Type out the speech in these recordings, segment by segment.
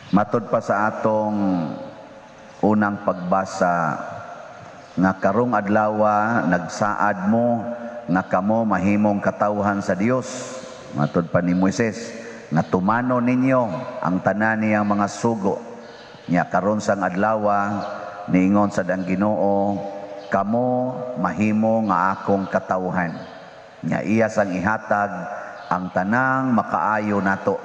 Matod pa sa atong unang pagbasa nga karong adlawa nagsaad mo nga kamo mahimong katawhan sa Dios. Matod pa ni Moises nga tumano ninyo ang tanan niyang mga sugo. Nya karon sang adlawa niingon sad ang Ginoo, kamo mahimo nga akong katawhan. Nya iya sang ihatag ang tanang makaayo nato.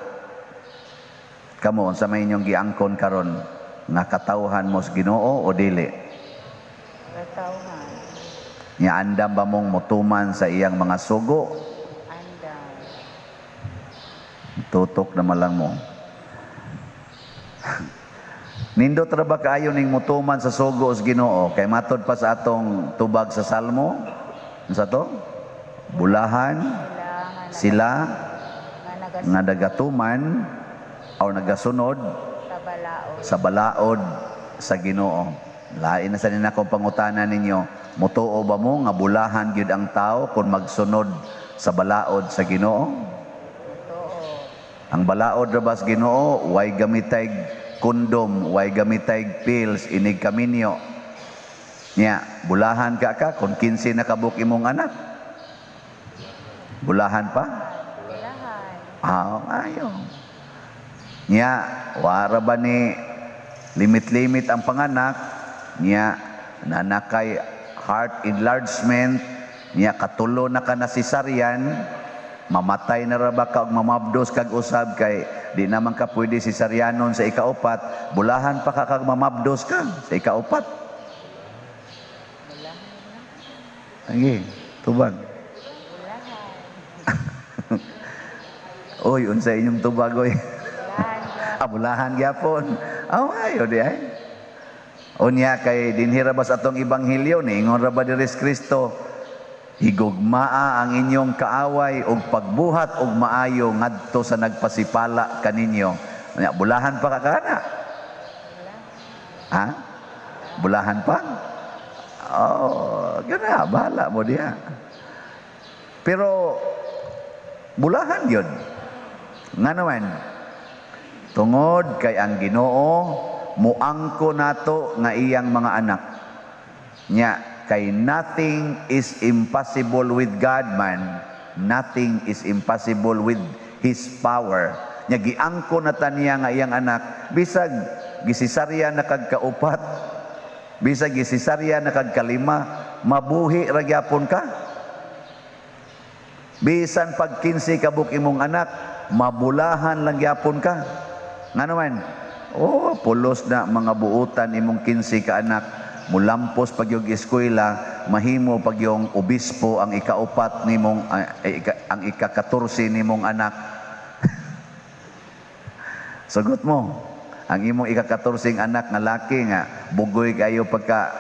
Kamo, unsa may inyong giangkon karon, nga katawhan mo sa Ginoo o dili? Katawhan. Nya andam ba mong mutuman sa iyang mga sugo? Andam. Tutok na malang mo. Nindot ra ba kaayo ning mutuman sa sugo sa Ginoo? Kay matod pa sa atong tubag sa Salmo, unsa to? Bulahan Bulahan sila nga nga nagasunod nagatuman o nagasunod sa balaod. Sa balaod sa Ginoo. Lain na sa nina kong pangutana ninyo, mutuo ba mo nga bulahan gyud ang tao kung magsunod sa balaod sa Ginoo? Totoo. Ang balaod ra ba sa Ginoo, way gamitay kondom, way gamitay pills, inig kaminyo. Nya, bulahan ka ka kung 15 na kabuk imong anak. Bulahan pa? Bulahan. Ah, ayo. Nya, wara ba ni limit-limit ang panganak, nya, nanakay heart enlargement, nya katulo na ka na cesarean, mamatay na ra ba ka og mamabdos kag usab kay di naman ka pwede cesareanon sa ikaupat, bulahan pa ka kag mamabdos ka sa ikaupat? Bulahan na. Sige, tubag. Bulahan. Oy, unsa inyong tubag, oy? Bulahan ka. Ah, bulahan gyapon. Aw, ayo di ay. Unya kay dinhi ra ba sa atong ebanghelyo, niingon ra ba diri si Kristo, higugmaa ang inyong kaaway ug pagbuhat og maayo ngadto sa nagpasipala kaninyo. Unya bulahan pa ka kana? Ha? Bulahan pa? Oh, gana bahala mo diha. Pero bulahan yun. Nga naman, tungod kay ang Ginoo muangko nato nga iyang mga anak. Nya kay nothing is impossible with God man. Nothing is impossible with His power. Nya giangko na ta niya nga iyang anak, bisag gisesarya na kag kaupat, bisag gisesarya na kag kalima, mabuhi ra gyapon ka. Bisan pag 15 kabuk imong anak, mabulahan lang gyapon ka. Nga naman, oh, pulos na mga buutan imong 15 ka anak, mulampos pag yung eskwela, mahimo pag yung obispo ang ikaupat nimong ang ika-14 nimong anak. Sagot mo, ang imong ika-14 anak nga laki nga bugoy kayo pagka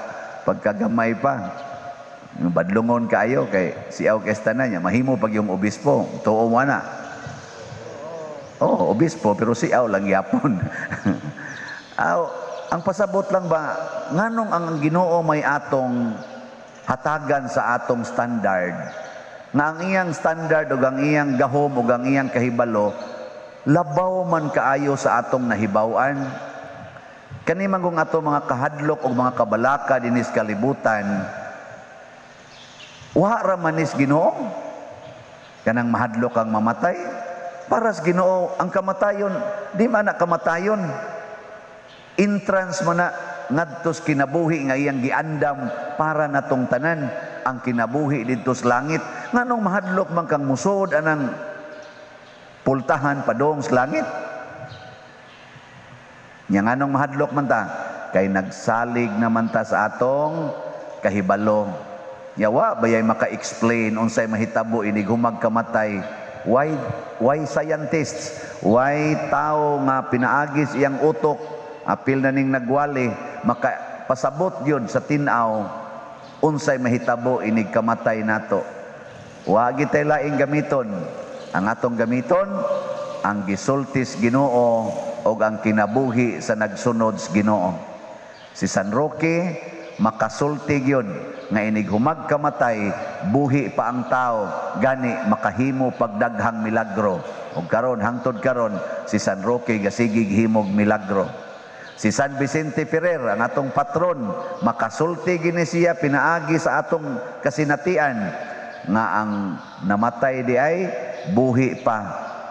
pagkagamay pa. Badlungon kaayo kay siaw kay tanan niya, mahimo pag yung obispo, tuo mo na. Oh, obispo pero siaw lang yapon. Aw, ang pasabot lang ba nganong ang Ginoo may atong hatagan sa atong standard, nga ang iyang standard ug ang iyang gahom ug ang iyang kahibalo labaw man kaayo sa atong nahibaw-an? Kani man kung ato mga kahadlok ug mga kabalaka dinis kalibutan, wa ra manis Ginoo. Kanang mahadlok ang mamatay, para sa Ginoo ang kamatayon di man na kamatayon, entrance man na ngadtos kinabuhi nga iyang giandam para natong tanan, ang kinabuhi didto sa langit. Nganong mahadlok man kang musod anang pultahan padong sa langit? Nya nganong mahadlok man ta? Kay nagsalig naman ta sa atong kahibalo. Yawa bayay maka-explain unsay mahitabo inig humag kamatay? Why scientists? Why tao nga pinaagis iyang utok, apil na ning nagwali, makapasabot yun sa tin-aw unsay mahitabo inig kamatay nato? Wa gitay laing gamiton. Ang atong gamiton ang gisultis Ginoo og ang kinabuhi sa nagsunod sa Ginoo. Si San Roque makasulti gyud nga inig humag kamatay buhi pa ang tao, gani makahimo pagdaghang milagro. Ug karon, hangtod karon, si San Roque gasigig himog milagro. Si San Vicente Ferrer, ang atong patron, makasulti gini siya pinaagi sa atong kasinatian nga ang namatay di ay buhi pa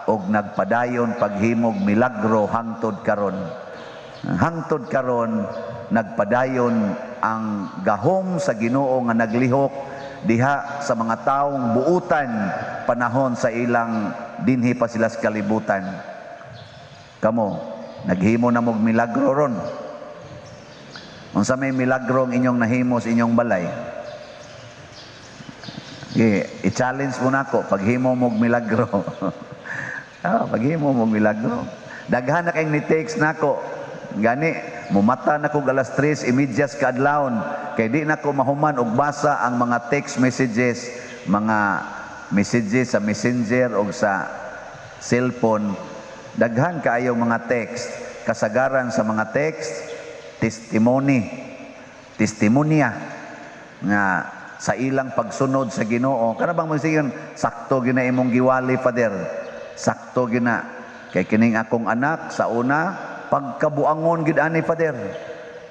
og nagpadayon paghimog milagro hangtod karon. Hangtod karon nagpadayon ang gahom sa Ginoo nga naglihok diha sa mga taong buutan panahon sa ilang dinhi pa sila sa kalibutan. Kamo, naghimo na mog milagro ron? Unsa may milagro ang inyong nahimo sa inyong balay? Okay, i-challenge mo nako paghimo mog milagro. Paghimo mog milagro. Daghan na kayong ni-text nako. Gani, mumata na ko alas 3:30 sa kaadlawon kay di na ko mahuman og basa ang mga text messages, mga messages sa Messenger o sa cellphone. Daghan kaayo mga text. Kasagaran sa mga text, testimony, testimonya nga sa ilang pagsunod sa Ginoo. Kana bang magsigon, "Sakto gina imong giwali, Father. Sakto gina kay kining akong anak sa una pagkabuangon gid ani, Father.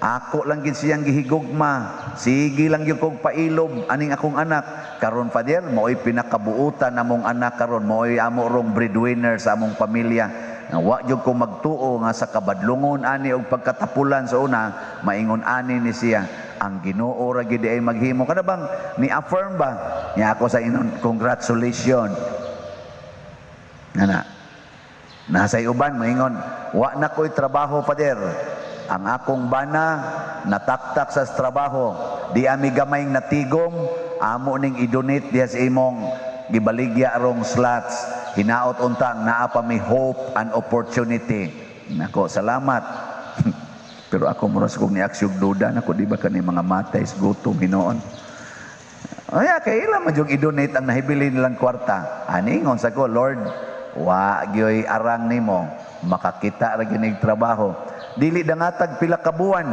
Ako lang gid siyang gihigugma. Sige lang gyud kog pailob aning akong anak. Karon, Father, mao'y pinakabuutan namong anak karon, mao'y amo rong breadwinner sa among pamilya. Nga wa gyud ko magtuo nga sa kabadlungon ani og pagkatapulan sa una, maingon ani ni siya. Ang Ginoo ra gid ay maghimo." Kana bang ni affirm ba? Nya ako sa inon, "Congratulations." Ngana. Nasa uban moingon, "Wa na ko'y trabaho, Father. Ang akong bana nataktak sa trabaho. Di ami gamayng natigom, amo ning i-donate diha sa imong gibaligya rong slots. Hinaot untang naa pa mi hope and opportunity." Nako, salamat. Pero ako mura sa kong niaksyon duda nako, di ba kani mga matay sa gutom hinoon? Ay, kay ila man yung i-donate ang nahibili nilang kwarta. Aningon sa ko, "Lord, wa gyoy arang nimo makakita ra ginig trabaho." Dili dangatag pila ka buwan,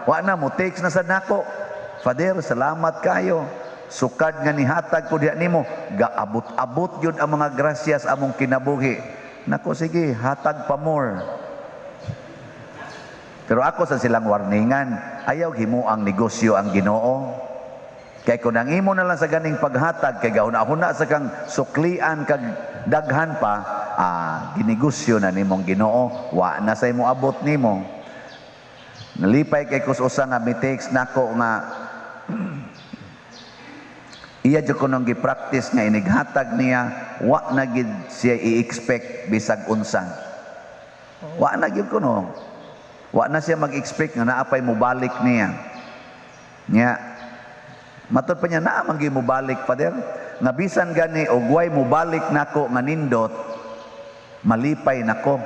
wa na mo text na sad nako. "Father, salamat kayo. Sukad nga nihatag ko diha nimo, gaabot-abot gyud ang mga grasya sa among kinabuhi." Nako, sige, hatag pa more. Pero ako sa silang warningan, ayaw himo ang negosyo ang Ginoo. Kay kung ang imo na lang sa ganing paghatag, kay gahuna-huna sa kang suklian kag daghan pa, ginegosyo na nimong Ginoo, wa na sa imo abot nimo. Nalipay kay kus usa nga mi-text nako nga iya jud kunong gi-practice nga inighatag niya, wa na gid siya i-expect bisag unsa. Wa na gyud kuno. Wa na siya mag-expect nga naa pay mobalik niya. Nya matod pa niya, "Naa man gyud mobalik, Father. Nga bisan gani og way mobalik nako nga nindot, malipay nako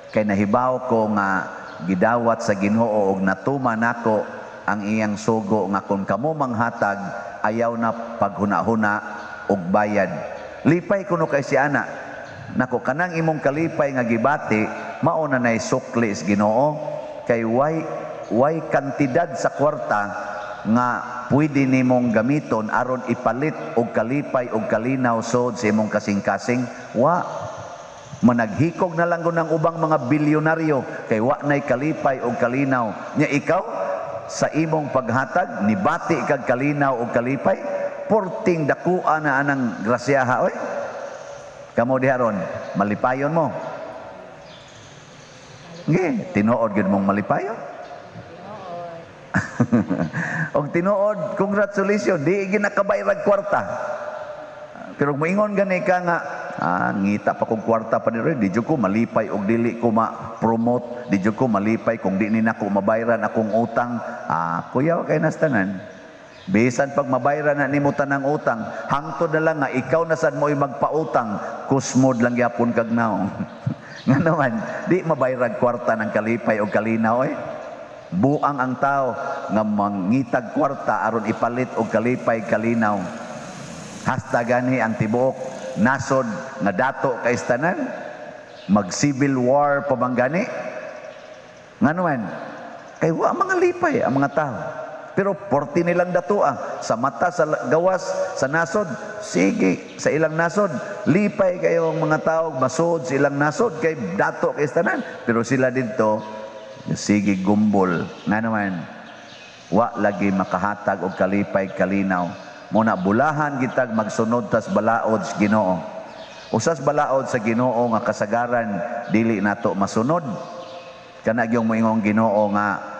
kay nahibaw ko nga gidawat sa Ginoo og natuma nako ang iyang sugo nga kung kamo manghatag, ayaw na paghuna-huna og bayad. Lipay kuno kay si ana." Nako, kanang imong kalipay nga gibati, mao na nay sukli sa Ginoo, kay way kantidad sa kwarta nga pwede nimong gamiton aron ipalit og kalipay og kalinaw sod sa imong kasing-kasing. Wa managhikog na lang ng ubang mga bilyonaryo kay wa nay kalipay og kalinaw. Nya ikaw sa imong paghatag nibati kag kalinaw og kalipay, porting dakua na anang grasyaha oy. Kamo diha ron, malipayon mo? Nge, tinuod gyud mong malipayon. Tinuod. Og tinuod, congratulations, di ginakabayrag kwarta. Pero moingon gani ka nga, "Ngita pa kong kwarta pa diri, di jud ko malipay og dili ko ma-promote, di jud ko malipay kung di ni nako mabayran akong utang." Kuyaw kay nastanan. Bisan pag mabayran na nimo tanang utang, hangtod na lang nga ikaw na sad mo'y magpautang, kusmod lang gyapon kag naong. Nga naman, di mabayrag kwarta ng kalipay o kalinaw eh. Buang ang tao nga mangitag kwarta aron ipalit og kalipay kalinaw. Hasta gani ang tibuok nasod nga dato kay tanan mag civil war pa bang gani? Nga naman, kay wa mga lipay ang mga tao. Pero porti nilang datua sa mata sa gawas sa nasod, sige sa ilang nasod, lipay kayo ang mga tao masud sa ilang nasod kay dato kay tanan. Pero sila didto sige gumbol. Nga naman wa lagi makahatag og kalipay, kalinaw. Muna bulahan gitag magsunod tas balaod sa Ginoo. Usas balaod sa Ginoo nga kasagaran dili nato masunod. Kana gyung moingong Ginoo nga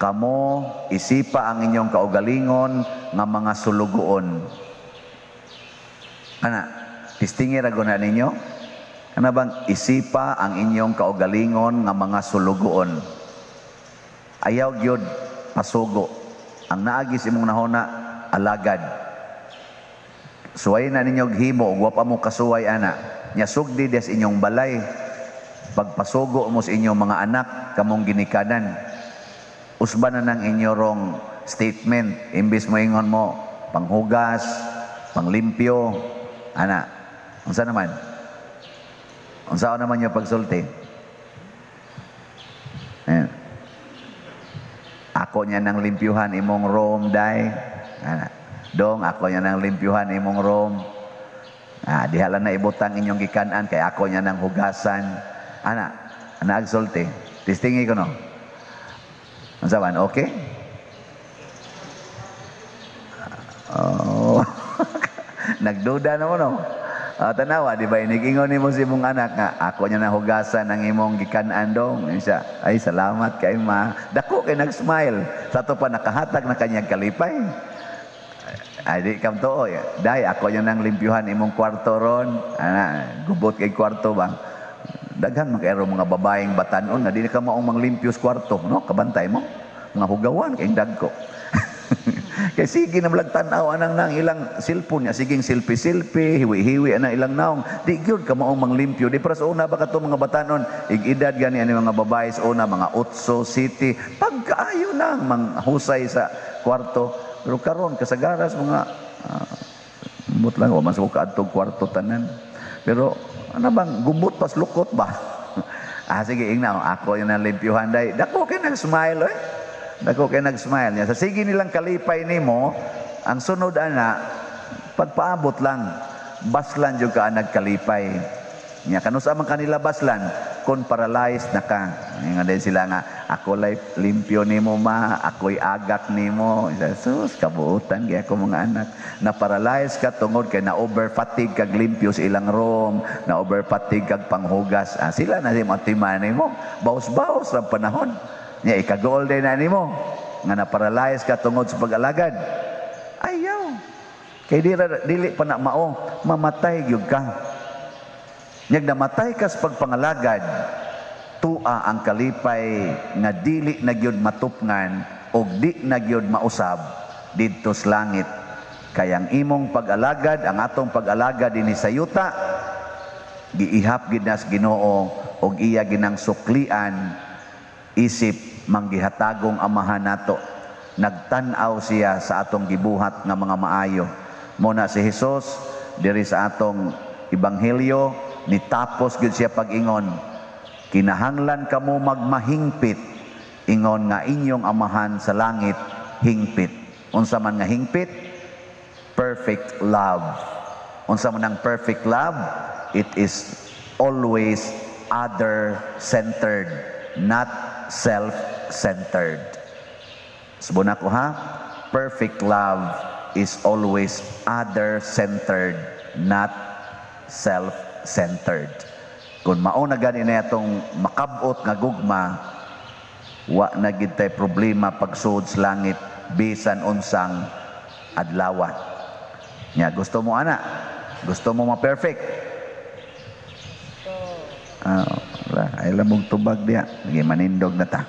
kamo isipa ang inyong kaugalingon nga mga sulugoon. Ana, tistingi ra na ninyo. Kana bang isipa ang inyong kaugalingon nga mga sulugoon? Ayaw gyud pasugo. Ang naagi sa imong nahona, alagad. Suway na ninyo og himo ug wa pa mo kasuway ana. Nya sugdi des inyong balay. Pagpasugo mo sa inyong mga anak kamong ginikanan. Usba na ng inyo rong statement, imbis mo ingon mo panghugas, panglimpyo, ana. Unsa naman? Unsa naman yung pagsulti? Ayan. Ako niya nang limpyuhan imong room, day. Ana. Dong, ako niya nang limpyuhan imong room. Ah, diha lang na ibutang inyong gikanan kay ako niya nang hugasan. Ana, ana agsulti. Tistingi ko no. Unsa man, okay? Oh. Nagduda na mo no. Ah, tanawa, di ba inigingon nimo sa imong anak nga ako niya nahugasan ang imong gikanan, dong. Siya, ay salamat kay ma. Dako kay nag-smile. Sa ato pa nakahatag na kanyang kalipay. Ay di kam tuo. Day, ako niya nang limpyuhan imong kwarto ron. Ana, gubot kay kwarto ba? Daghan man kay mga babaeng batanon nga di ka maong manglimpyo sa kwarto, no? Kabantay mo. Mga hugawan kay dagko. Kay sige na malag tan-aw anang nang ilang cellphone niya, siging selfie-selfie, hiwi-hiwi ana ilang naong. Di gyud ka maong manglimpyo. Di para sa una ba kato mga batanon, ig-edad gani ani mga babae sa una, mga otso, city, pagkaayo nang manghusay sa kwarto. Pero karon kasagaras mga mut lang wa man sa kaadtog kwarto tanan. Pero ano bang gubot pas lukot ba? Ah, sige, ingna ako yung nalimpyuhan, day. Dako kay nag-smile eh. Dako kay nag-smile niya. Sa sige nilang kalipay nimo, ang sunod ana pagpaabot lang baslan jud ka nagkalipay. Nya kanusa man kanila baslan kon paralyzed na ka. Ingon din sila nga ako lay limpyo nimo ma, ako'y agak nimo. Sus, kabuutan gyud ako mga anak. Na paralyzed ka tungod kay na over fatigue kag limpyo sa ilang room, na over fatigue kag panghugas. Ah, sila na si matiman nimo. Baos-baos ang panahon. Nya ikagool din na nimo nga na paralyzed ka tungod sa pag-alagad. Ayaw. Kay dili pa na mao, mamatay gyud ka. Nyag namatay ka sa pagpangalagad, tua ang kalipay nga dili na gyud matupngan og di na gyud mausab didto sa langit. Kay ang imong pag-alagad, ang atong pag-alagad dinhi sa yuta, giihap gid nas Ginoo og iya ginang suklian isip manggihatagong amahan nato. Nagtan-aw siya sa atong gibuhat nga mga maayo. Mo na si Hesus diri sa atong ebanghelyo nitapos gyud siya pag-ingon, kinahanglan kamo magmahingpit ingon nga inyong amahan sa langit hingpit. Unsa man nga hingpit? Perfect love. Unsa man ang perfect love? It is always other-centered, not self-centered. Subon ako ha? Perfect love is always other-centered, not self-centered. Kung mauna gani na itong makabot nga gugma, wa na gid tay problema pagsuod sa langit bisan unsang adlaw. Nya gusto mo ana? Gusto mo ma-perfect? Ah, wala, ay lamog tubag diya. Sige, manindog na ta.